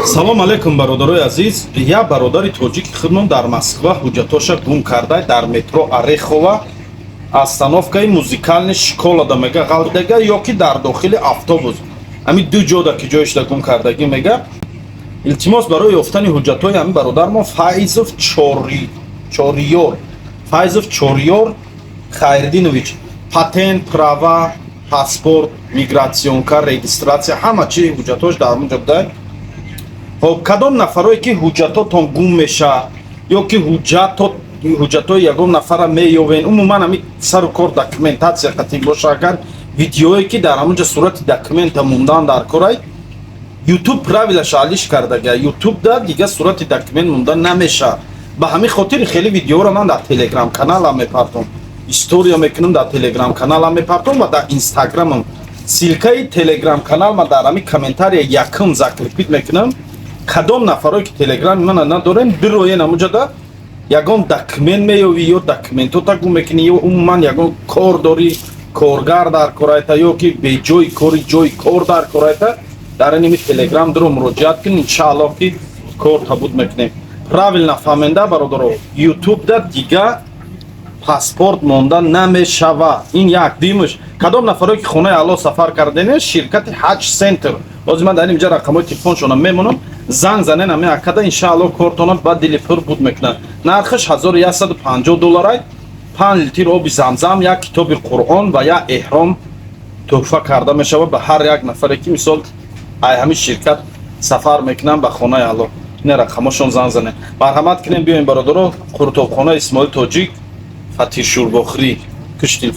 Салом алейкум, бародарои азиз. Як бародари тоҷики худмон дар Москва ҳуҷҷатоша гум карда. Дар метро Орехово, остановкаи Музыкальный школада, мега, ғалтида ё ки дар дохили автобус, ҳамин ду ҷода ки ҷоишда гум кардагӣ, мега. Илтимос, барои ёфтани ҳуҷҷатҳои ҳамин бародармон Файзов Чориёр, Файзов Чориёр Хайриддинович, патент, права, паспорт, миграционка, регистрация, ҳама чи ҳуҷҷатҳош дар ҳамон ҷо буда. Хоб, кадом нафарое ки ҳуҷҷатотон гум меша ё ки ҳуҷҷатҳои ягон нафара меёвен, умуман ҳами сару кор документация қатъӣ боша, агар видеое ки дар ҳамон ҷо сурати документа мондан дар корай, Ютуб правилаша алиш кардага. Ютубда дига сурати документ монда намеша. Ба ҳамин хотири хеле видеоро ман дар Телеграм каналам мепартом, история мекунам, дар Телеграм каналам мепартом ва дар Инстаграмам. Ссылкаи Телеграм канал ман дар ҳамин комментария якум закрепить мекунам. Кадом нафарое ки Телеграми мана надорем, бироен, ҳамуҷода ягон документ меёвӣ ё документота гум мекунӣ ё умуман ягон кор дорӣ, коргар дар корайта ё ки беҷои кори ҷои кор дар корайта, дар иними Телеграм дуро муроҷиат кун. Иншааллоҳ, ки кор табуд мекунем. Правильно фаҳменда, бародаро, Ютубда дига паспорт монда намешава. Ин як. Дуюмаш, кадом нафарое ки хонаи Алло сафар кардене, ширкати Ҳаҷ Центр, ҳозир ман дар инҷа рақамҳои телефоншона мемонам, занг занен ами акада, иншаалло, кортона ба дили пур буд мекунад. Нархаш 1150 долларай. 5 литр оби Замзам, як китоби Қуръон ва як эҳром тӯҳфа карда мешавад ба ҳар як нафаре ки, мисол, ай ҳамин ширкат сафар мекунанд ба хонаи Алло. Ина рақамҳошон, занг занем, марҳамат кунем, биёем, бародаро. Қуртобхона Исмоил Тоҷик, фатиршӯрбохӯрӣ куш телефон.